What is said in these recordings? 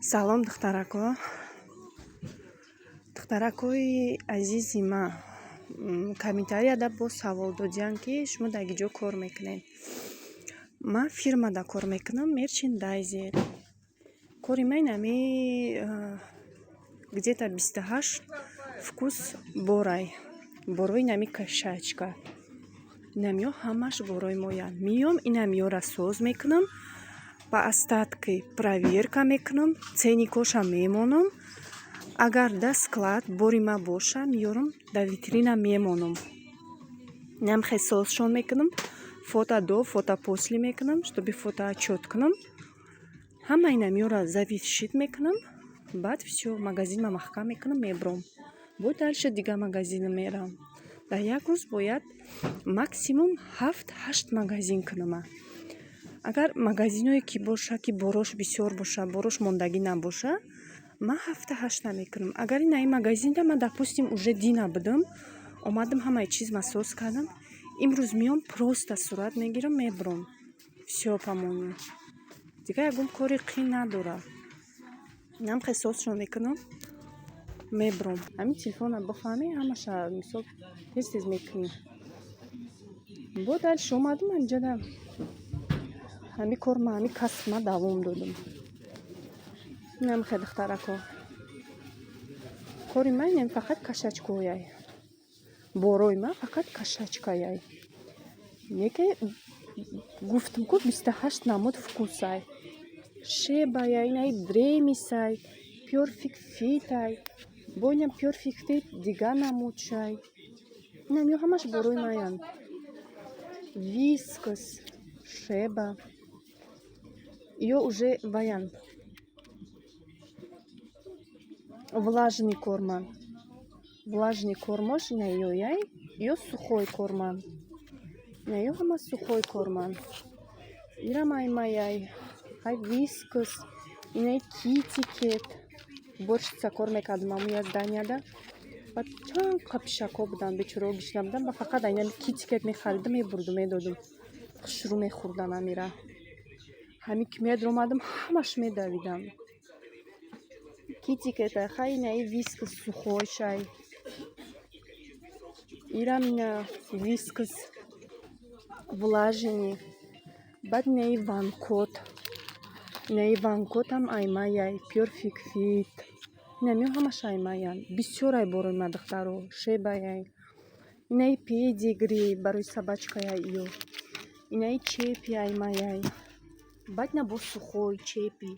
Салом, духтарако. Духтаракои азизи ман, комментарияда боз савол додиянд, ки шумо дар ки ҷо кор мекунед. Ман фирмада кор мекунам, мерчендайзер. Кори ман инами где-то 28 вкус борай. Борои инами кошачка. Инамиҳо ҳамаш борои моянд. Меём, инамиҳоро соз мекунам, ба остатки проверка мекунам, ценникоша мемонам. Агар дар склад бори ман боша, меёрам, дар витрина мемонам. Инам хел созшон мекунам, фото до, фото после мекунам, чтобы фотоотчёт кунам. Ҳама инамиҳоро завершить мекунам, баъд всё, магазинма маҳкам мекунам, мебурам. Бо дальше дигар магазина меравам. Дар як рӯз бояд максимум ҳафт ҳашт магазин кунам. Агар магазиное ки боша, ки борош бисёр боша, борош мондагӣ набоша, ман ҳафта ҳашта мекунам. Агар ина ин магазинда ман, допустим, уже дина будам, омадам, ҳамаи чизма соз кардам, имрӯз меём, просто сурат мегирам, мебурам. Всё, по-моему. Дигар ягон кори қин надорад. Инам хел созшон мекунам, мебурам. Ҳамин телефонро бифаҳмӣ, ҳамаша мисол тез тез мекунӣ. Бо дальше омадам, ҳаминҷода ҳамин кор ма, ҳамин касб ма давом додам. Инам хел, духтарако. Кори ман инам фақат кошачкояй. Борои ман фақат кошачкаяй. Неке гуфтам, ку 28 намуд вкусай. Шебая, инаи Дремисай, Перфект Фитай, бо инам Перфект Фит дигар намудшай. Инамиҳо ҳамаш борои маянд. Вискас, Шеба. Ё уже ваянд. Влажный корман. Влажный кормош ина ёяй, ё сухой корман. Ина ё ҳама сухой корман. Ирам аймаяй. Ҳай Вискас, инаи Китикет. Уборщица кор мекардам ҳамун як зданияда. Баъд чанд қа пишакҳо буданд, бечораҳо гишна буданд, ба фақат айнами Китикет мехаридам, мебурдум, медодум. Хушрӯ мехӯрдан амира. Ҳамин ки медаромадам, ҳамаш медавиданд. Китикета, хай инаи Вискас сухойшай. Ирам ина Вискас влажный. Баъд инаи Ванкот. Инаи Ванкотам аймаяй, Перфект Фит. Инамиҳо ҳамаш аймаянд. Бисёр ай борои ма, духтаро. Шебаяй. Инаи Педигри барои собачкаяй ё. Инаи Чепи аймаяй. Баъд ина боз сухой Чепи,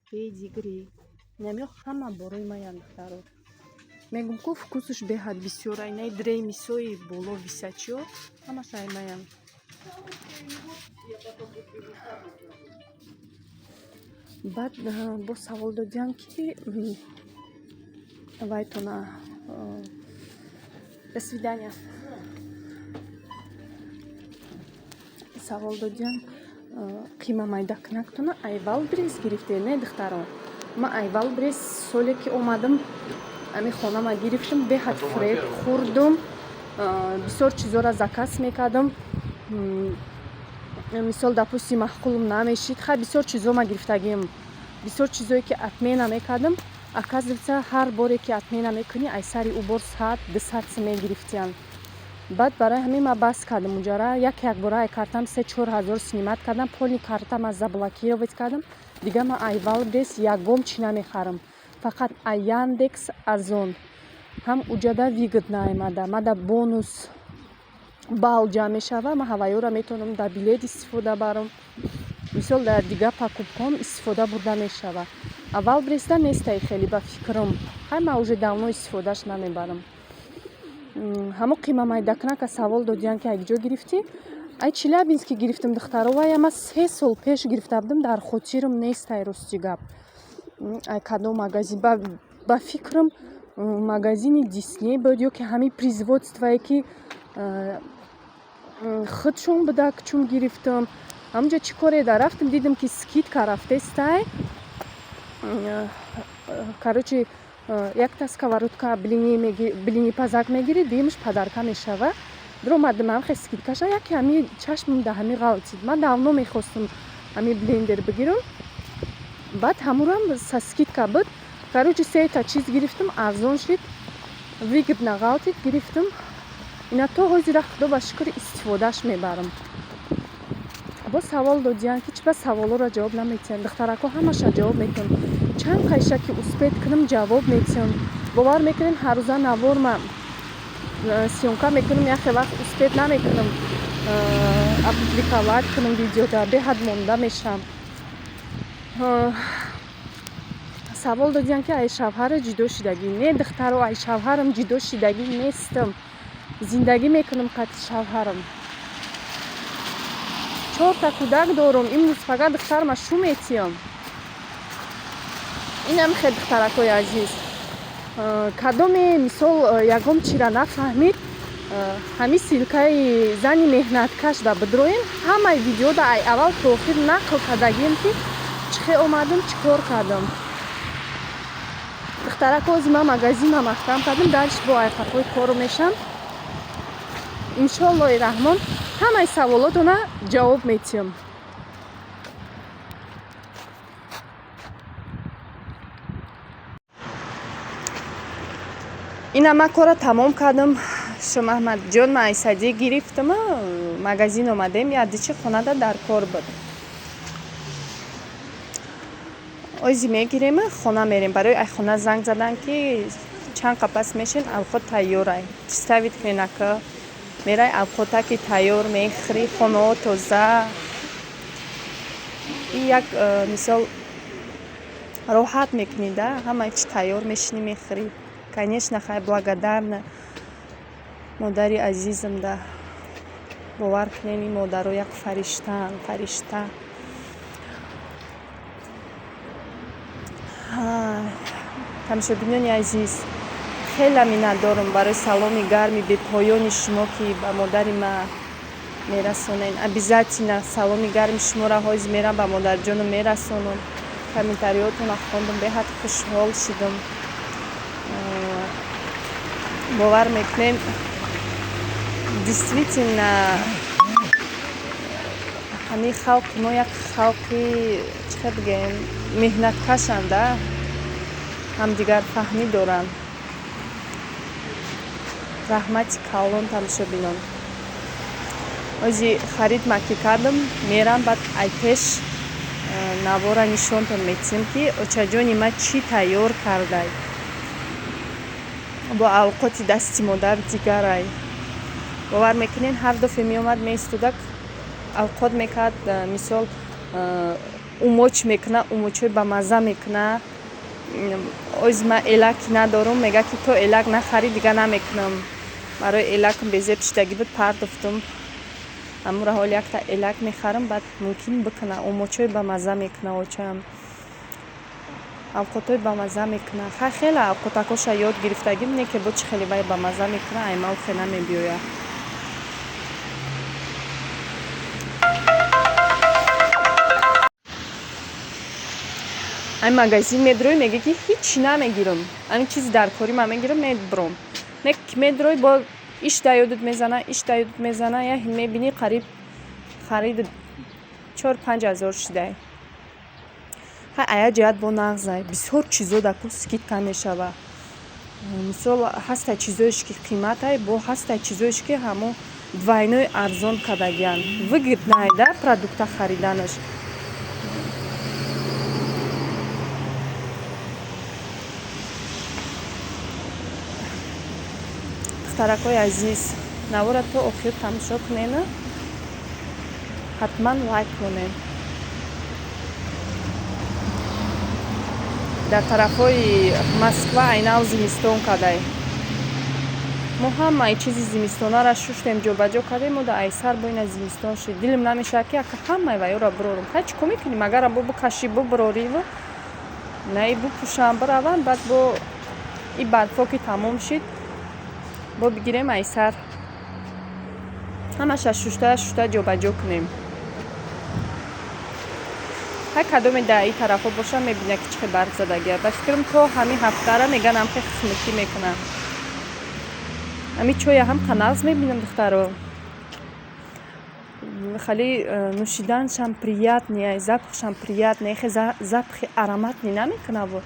Педигри. Инамиҳо ҳама борои маянд, духтаро. Мегӯм, ку вкусаш беҳад бисёр. Инаи Дремисои боло висячиё ҳамаш аймаянд. Баъд боз савол додиянд, ки вайтона, до свидания. Савол додиянд, қима майдакунактона ай Валбрис гирифте? Не, духтаро. Ман ай Валбрис соле ки омадам, ами хонама гирифтам, беҳад фиреб хӯрдум. Бисёр чизҳоро заказ мекардам. Мисол, допустим, маъқулам намешид. Хай, бисёр чизҳо ма гирифтагиам. Бисёр чизҳое ки отмена мекардам, оказывается, ҳар боре ки отмена мекунӣ, ай сари ӯ бор 100, 200 сум мегирифтиянд. Баъд барои ҳамин ман бас кардам уҷара. Як якбора ай картам 3-4 ҳазор снимать кардам, полный картама заблокировать кардам. Дигар ман ай Валбрис ягон чӣ намехарам. Фақат ай Яндекс, Озон. Ҳам уҷада выгодно аймада. Мада бонус балл ҷамъ мешава, ман ҳавайёро метавонам дар билет истифода барам. Мисол, дар дигар покупкаҳом истифода бурда мешава. А Валбрисда нестай хеле, ба фикрам. Хай, ман уже давно истифодааш намебарам. Ҳамон қима майдакунака савол додиянд, ки ай куҷо гирифтӣ? Ай Челябински гирифтам, духтаро. Вая ман 3 сол пеш гирифта будам, дар хотирам нест, ай рости гап. Ай кадом магазин? Ба фикрам, магазини Дисней буд ё ки ҳамин производствое, ки худшон будак, чун гирифтам. Ҳамунҷо чӣ коре да рафтам, дидам, ки скидка рафтестай. Короче, якта сковородка блини пазак мегирӣ, дуюмаш подарка мешава. Дуромадам, ҳамхе скидкаша, яке ҳами чашмам да ҳами ғалтид. Ман давно мехостам ҳами блендер бигирам. Баъд ҳамурам со скидка буд. Короче, сета чиз гирифтам, арзон шид, выгодно ғалтид, гирифтам. Ина то ҳозира, худо ба шукр, истифодааш мебарам. Боз савол додиянд, ки чӣ ба саволҳоро ҷавоб наметиҳам. Духтарако, ҳамаша ҷавоб метиҳам. Чанд қайша ки успеть кунам, ҷавоб метиҳам. Бовар мекунем, ҳаррӯза наворма съёмка мекунам, яхе вақт успеть намекунам опубликовать кунам видеода, беҳад монда мешавам. Савол додиянд, ки ай шавҳара ҷудо шидагӣ. Не, духтаро, ай шавҳарам ҷудо шидагӣ нестам, зиндагӣ мекунам қати шавҳарам, чорта кӯдак дорум. Имрӯз фақат духтарма шу метиҳам. Инам хел, духтаракҳои азиз, кадоме, мисол, ягон чира нафаҳмид, ҳамин ссылка и зани меҳнаткаш да бидроем, ҳамаи видеода ай аввал то охир нақл кардагием, ки чӣ хел омадам, чӣ кор кардам. Духтарако, ози ман магазинма маҳкам кардам, дальше бо айқафҳои кору мешам. Иншоаллоҳи раҳмон, ҳамаи саволотона ҷавоб метиҳам. Ина ман кора тамом кардам. Шомаҳмадҷон, ман айсадӣ гирифтам, магазин омадем, ядичи хонада дар кор буд. Ози мегирем, хона мерем. Барои ай хона занг задан, ки чанд қапас мешин, авқот тайёрай, ставить кунен ака. Мерай, авқота ки тайёр мехӯрӣ, хонаҳо тоза. И як мисол роҳат мекунӣ да, ҳамаи чи тайёр, мешинӣ, мехӯрӣ. Конечно, хай, благодарна модари азизам да. Бовар кунем, ин модаро як фариштаанд, фаришта. Тамошобинони азиз, хеле миннатдорам барои саломи гарми бепоёни шумо, ки ба модари ман мерасонед. Обязательно саломи гарми шуморо ҳозир мерам, ба модарҷонам мерасонам. Комментариётонро хондам, беҳад хушҳол шудам. Бовар мекунем, действительно, ҳамин халқи мо як халқи, чӣ хел бигӯем, меҳнаткашанд да, ҳамдигарфаҳмӣ доранд. Раҳмати калон, тамошобинон. Ози харид ки кардам, мерам, баъд ай пеш навора нишонтон метиҳем, ки очаҷони ман чӣ тайёр кардай. Бо авқоти дасти модар дигарай. Бовар мекунед, ҳар дафъе меомад, меистодак, авқот мекард, мисол, умоч мекуна, умочҳои бамазза мекуна. Ози ман элаки надорум, мега, ки то элак нахарӣ, дига намекунам. Барои элакам безеб шидагӣ буд, партофтум. Ҳамура ҳол якта элак мехарам, баъд мумкин бикуна. Умочҳои бамазза мекуна очаам, авқотҳои бамазза мекуна. Хай, хеле авқотакоша ёд гирифтагим, не ки бо чӣ хеле вай бамазза мекуна, аймал хе намебиёяд. Ай магазин медрои, мега, ки ҳичи намегирам, ҳамин чизи дар корӣ ман мегирам, мебуром. Не ки медрои, бо иш да ёдат мезана, иш да ёдат мезана, я мебинӣ, қариб хариди 4-5 ҳазор шидай. Хай, ая ҷиҳат бо нағзай, бисёр чизо дар ку скидка мешава. Мисол, ҳастай чизоеш, ки қиматай, бо ҳастай чизоеш, ки ҳамо двойной арзон кардагиянд. Выгодный да продукта хариданаш. Духтаракҳои азиз, навора то охир тамошо кунена, ҳатман лайк монед. Дар тарафҳои Москва айнав зимистон кадай. Мо ҳамаи чизи зимистонара шуштем, ҷобаҷо кардем, мо да айсар бо ина зимистон шид. Дилам намешавад, ки ака ҳамаи ваёра бирорам. Хай, чӣ кор мекунем, агарам бо бикашӣ, бубирориву наи бупӯшам, биравам, баъд бо и барфо ки тамом шид, бо бигирем, айсар ҳамаша шушта шушта ҷобаҷо кунем. Ҳар кадоме дар ин тарафҳо боша, мебинад, ки чӣ хел барф задагия. Ба фикрам, то ҳамин ҳафтара меган, ҳамхе хунукӣ мекунад. Ҳамин чоя ҳам қанағз мебинам, духтаро. Хали нӯшиданшам приятный, запахшам приятный, хе запахи ароматный намекунаву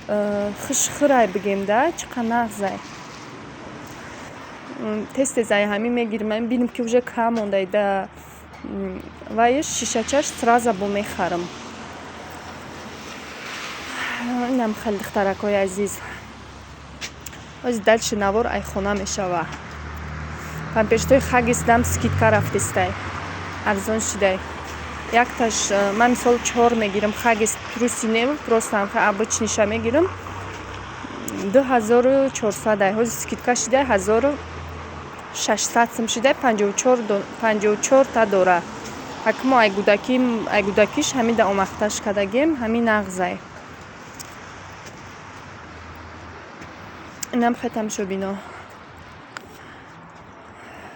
хушхӯрай бигем да, чӣ қа нағзай. Тез тез ай ҳамин мегирим, бинем, ки уже кам мондай да ваиш шишачаш, сразу бо мехарам. Инам хеле, духтаракҳои азиз. Ози дальше навор ай хона мешава. Памперсҳои Хаггис дам скидка рафтистай, арзон шидай. Якташ ман мисол чор мегирам, Хаггис труси не, просто обычныйша мегирам, 2400-ай. Ҳозир скидка шидай, 1600 сум шидай, 54 та дора. Ҳакмо ай гудакиш ҳамин да омахташ кардагем, ҳамин нағзай. Инам хе, тамошобино.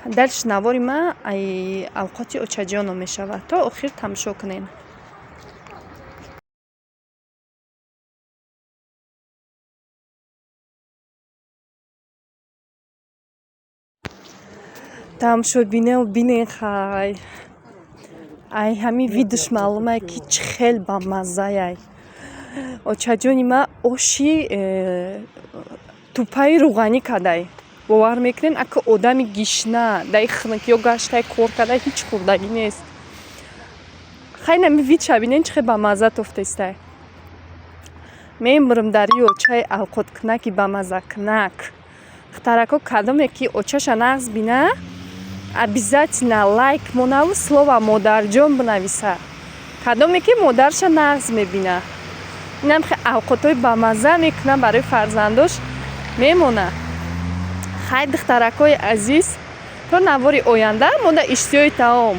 Дальше навори ма ай авқоти очаҷоно мешавад, то охир тамошо кунед. Тамошобино, бинен, хай, ай ҳамин видаш маълумае, ки чӣ хел бамаззаяй. Очаҷони ма оши тупаи рӯғанӣ кадай. Бовар мекунед, ака, одами гишна даи хунукиё гаштай, кор кадай, ҳеҷ хӯрдагӣ нест. Хай, нами видша бинен, чӣ хел бамазза тофтестай. Мемурам дар и очаи авқоткунаки бамаззакунак. Духтарако, кадоме ки очаша нағз бина, обязательно лайк монаву слово модарҷон бинависа. Кадоме ки модарша нағз мебина, инам хе авқотҳои бамазза мекунам, барои фарзандош мемона. Хай, духтаракҳои азиз, то навори оянда мода иштиҳои таом.